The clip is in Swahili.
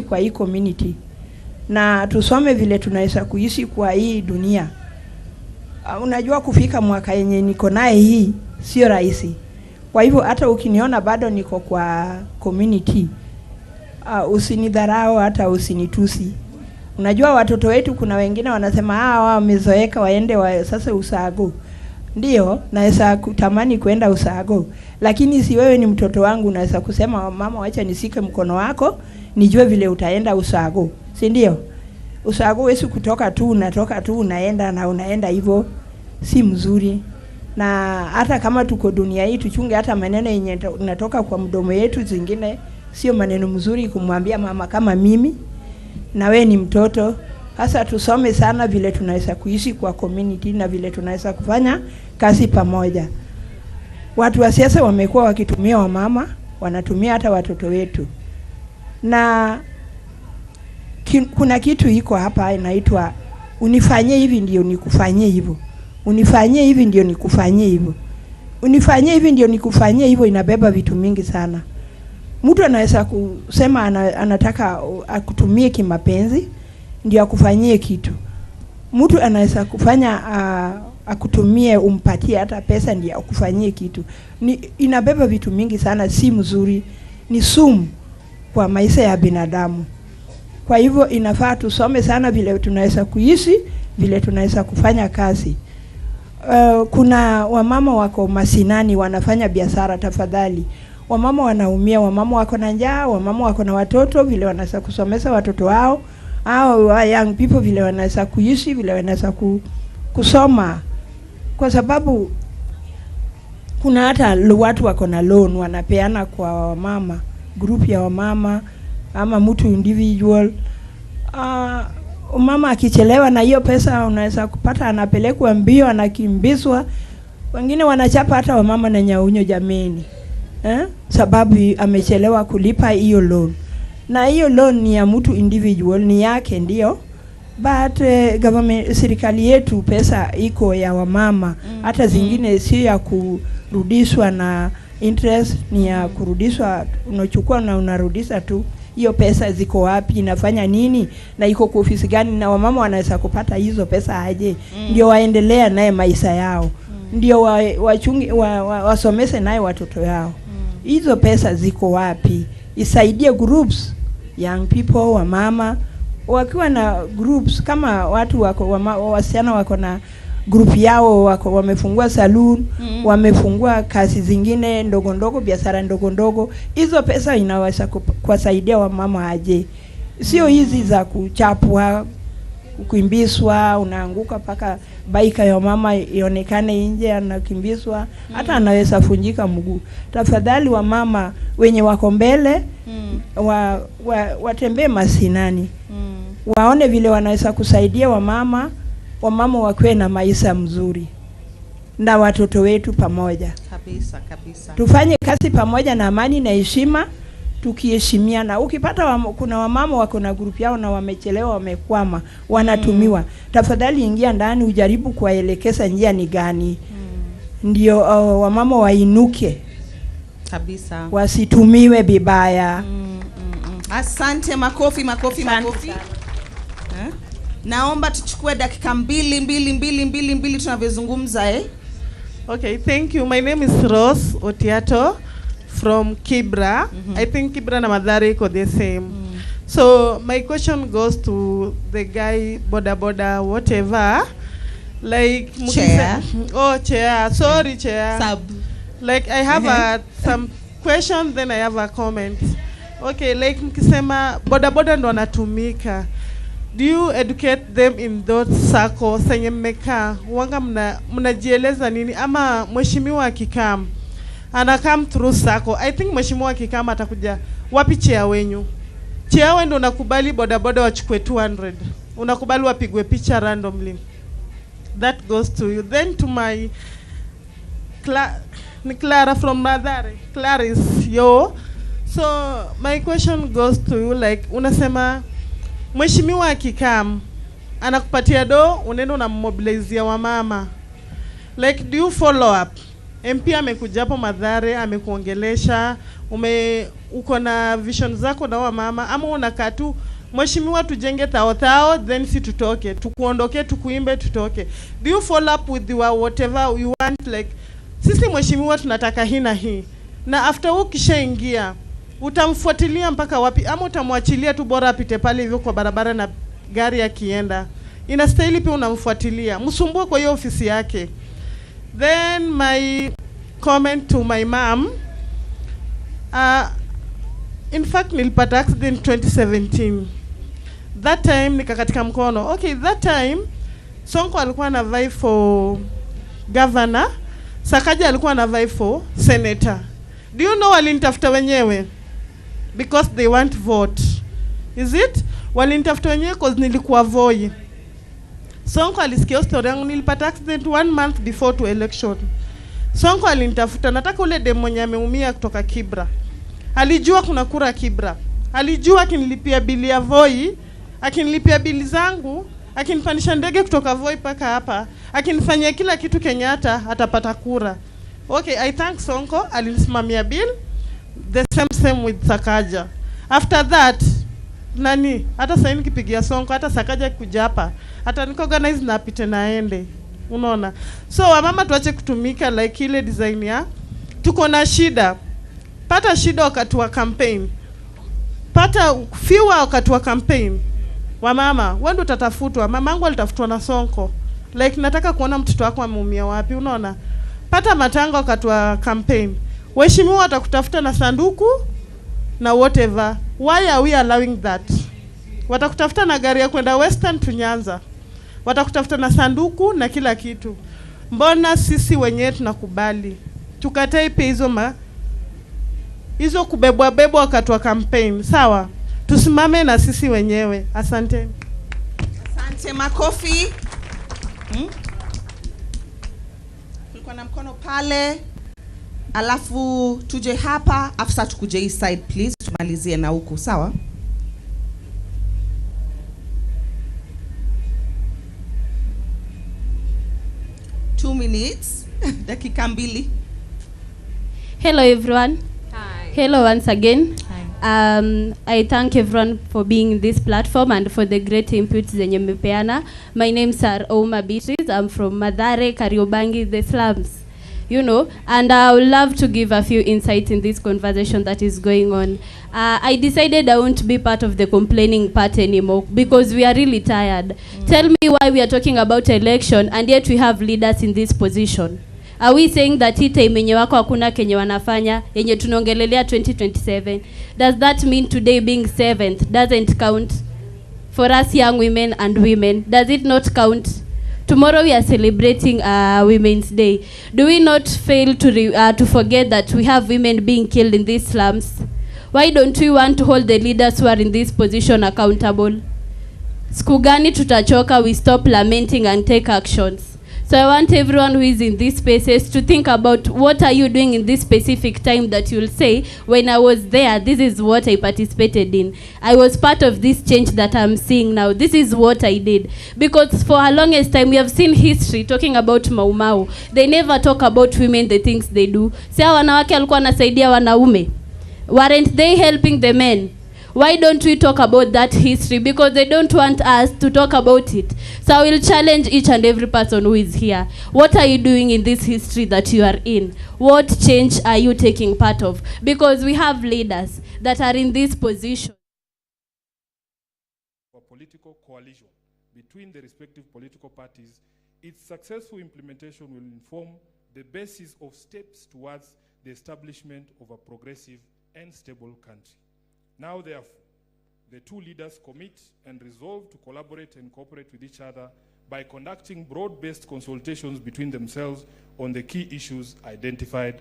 Kwa hii community na tusome vile tunaweza kuishi kwa hii dunia. Unajua kufika mwaka yenye niko naye hii sio rahisi. Kwa hivyo hata ukiniona bado niko kwa community, usinidharau hata usinitusi. Unajua watoto wetu kuna wengine wanasema, "Ah, wao wamezoeka waende sasa ushago." Ndio, naweza kutamani kwenda ushago, lakini si wewe ni mtoto wangu, unaweza kusema, "Mama, wacha nishike mkono wako nijue vile utaenda ushago," si ndio? Ushago huwezi kutoka tu, unatoka tu unaenda na unaenda hivyo, si mzuri. Na hata kama tuko dunia hii, tuchunge hata maneno yenye natoka kwa mdomo yetu, zingine sio maneno mzuri kumwambia mama kama mimi na we ni mtoto. Sasa tusome sana vile tunaweza kuishi kwa community na vile tunaweza kufanya kazi pamoja. Watu wa siasa wamekuwa wakitumia wamama, wanatumia hata watoto wetu, na kuna kitu iko hapa inaitwa unifanyie hivi ndio nikufanyie hivyo, unifanyie hivi ndio nikufanyie hivyo, unifanyie hivi ndio nikufanyie hivyo. Inabeba vitu mingi sana. Mtu anaweza kusema anataka akutumie kimapenzi ndio akufanyie kitu. Mtu anaweza kufanya akutumie umpatie hata pesa ndio akufanyie kitu. Ni inabeba vitu mingi sana, si mzuri, ni sumu kwa maisha ya binadamu. Kwa hivyo inafaa tusome sana vile tunaweza kuishi, vile tunaweza kufanya kazi. Kuna wamama wako mashinani wanafanya biashara, tafadhali. Wamama wanaumia, wamama wako na njaa, wamama wako na watoto, vile wanaweza kusomesha watoto wao, au young people vile wanaweza kuishi, vile wanaweza kusoma, kwa sababu kuna hata watu wako na loan wanapeana kwa wamama, group ya wamama ama mtu individual. Mama akichelewa na hiyo pesa, unaweza kupata anapelekwa mbio, anakimbizwa. Wengine wanachapa hata wamama na nyaunyo, jameni, eh? Sababu amechelewa kulipa hiyo loan, na hiyo loan ni ya mtu individual, ni yake ndio, but government, serikali yetu, pesa iko ya wamama, hata zingine sio ya kurudishwa na interest, ni ya kurudishwa, unachukua na unarudisha tu. Hiyo pesa ziko wapi? Inafanya nini? Na iko kwa ofisi gani? Na wamama wanaweza kupata hizo pesa aje? Ndio waendelea naye maisha yao, ndio wachunge wasomeshe naye watoto yao. Hizo pesa ziko wapi? Isaidie groups, young people, wamama wakiwa na groups, kama watu wako wasichana wako na group yao, wako wamefungua saloon, wamefungua kazi zingine ndogo ndogo, biashara ndogo ndogo. Hizo pesa inaweza kuwasaidia wamama aje? Sio hizi za kuchapwa, kukimbizwa, unaanguka mpaka baika ya mama ionekane nje, anakimbizwa, hata anaweza funjika mguu. Tafadhali wamama wenye wako mbele watembee mashinani, waone vile wanaweza kusaidia wamama, wamama wakuwe na maisha mzuri na watoto wetu pamoja. Kabisa kabisa. Tufanye kazi pamoja na amani na heshima, tukiheshimiana. Ukipata kuna wamama wako na group yao na wamechelewa, wamekwama, wanatumiwa, tafadhali ingia ndani, ujaribu kuwaelekeza njia ni gani, ndio wamama wainuke, wasitumiwe vibaya. Asante, makofi, makofi, Asante makofi. Sana. Eh? Naomba tuchukue dakika mbili mbili mbili mbili mbili tunavyozungumza, eh? Okay, thank you. My name is Rose Otiato from Kibra. I think Kibra na Mathare iko the same. So my question goes to the guy, boda boda, whatever. Like Chair. Oh, chair. Sorry, chair. Sub. Like I have a some question, then I have a comment. Okay, like mkisema boda boda ndo wanatumika. Do you educate them in those circles zenye mmekaa? Wanga mnajieleza nini ama mheshimiwa akikam ana come through circle? I think mheshimiwa akikam atakuja wapi chair wenyu? Chair wewe ndo unakubali boda boda wachukue 200. Unakubali wapigwe picha randomly. That goes to you. Then to my ni Clara from Mathare. Clarice, yo. So my question goes to you, like unasema mheshimiwa akikam anakupatia do, unaenda unammobilizia wamama. Like, do you follow up? MP amekuja hapo Mathare, amekuongelesha, uko na vision zako na wamama, ama unakaa tu mheshimiwa tujenge thao thao, then si tutoke, tukuondoke, tukuimbe, tutoke? Do you follow up with your whatever you want, like sisi mheshimiwa tunataka hii na hii? Na after ukishaingia, utamfuatilia mpaka wapi, ama utamwachilia tu bora apite pale hivyo kwa barabara na gari akienda? Inastahili pia unamfuatilia, msumbue kwa hiyo ofisi yake. Then my comment to my mom, in fact nilipata accident 2017. That time nikakatika mkono. Okay, that time Sonko alikuwa na vie for governor, Sakaja alikuwa na vie for senator. Do you know walinitafuta wenyewe? Because they want vote. Is it? Walinitafuta wenyewe cause nilikuwa Voi. Sonko alisikia story yangu, nilipata accident 1 month before to election. Sonko alinitafuta, nataka ule demu mwenye ameumia kutoka Kibra. Alijua kuna kura Kibra. Alijua akinilipia bili ya Voi, akinilipia bili zangu, akinipandisha ndege kutoka Voi paka hapa, akinifanyia kila kitu Kenyatta, atapata kura. Okay, I thank Sonko, alinisimamia bill. The same with Sakaja. After that, nani, hata sasa nikipigia Sonko, hata Sakaja kuja hapa, hata niko organize na apite naende. Unaona? So wamama tuache kutumika like ile design ya tuko na shida. Pata shida wakati wa campaign. Pata fiwa wakati wa campaign. Wamama, wewe ndio utatafutwa. Mamangu alitafutwa na Sonko. Like nataka kuona mtoto wako ameumia wapi, unaona? Pata matanga wakati wa campaign. Waheshimiwa watakutafuta na sanduku na whatever. Why are we allowing that? Watakutafuta na gari ya kwenda Western to Nyanza. Watakutafuta na sanduku na kila kitu. Mbona sisi wenyewe tunakubali? Tukatai pia hizo kubebwa bebwa wakati wa campaign. Sawa? Tusimame na sisi wenyewe. Asante. Asante, makofi. Kulikuwa na mkono pale. Alafu tuje hapa, afisa tukuje hii side please, tumalizie na huku, sawa? 2 minutes, dakika 2. Hello everyone. Hi. Hello once again. Hi. I thank everyone for being in this platform and for the great inputs zenye mmepeana. My name is Ouma Beatrice. I'm from Mathare, Kariobangi, the slums. You know, and I would love to give a few insights in this conversation that is going on. I decided I won't be part of the complaining part anymore because we are really tired. Tell me why we are talking about election and yet we have leaders in this position. Are we saying that hii time yenye wako hakuna kenye wanafanya yenye tunaongelelea 2027? Does that mean today being 7th doesn't count for us young women and women? Does it not count? Tomorrow we are celebrating Women's Day. Do we not fail to forget that we have women being killed in these slums? Why don't we want to hold the leaders who are in this position accountable? Siku gani tutachoka, we stop lamenting and take actions. So I want everyone who is in these spaces to think about what are you doing in this specific time that you'll say, when I was there, this is what I participated in. I was part of this change that I'm seeing now. This is what I did. Because for a longest time, we have seen history talking about Mau Mau. They never talk about women, the things they do. Sasa wanawake walikuwa wanasaidia wanaume. Weren't they helping the men? Why don't we talk about that history? Because they don't want us to talk about it. So I will challenge each and every person who is here. What are you doing in this history that you are in? What change are you taking part of? Because we have leaders that are in this position. A political coalition between the respective political parties, its successful implementation will inform the basis of steps towards the establishment of a progressive and stable country. Now, therefore, the two leaders commit and resolve to collaborate and cooperate with each other by conducting broad-based consultations between themselves on the key issues identified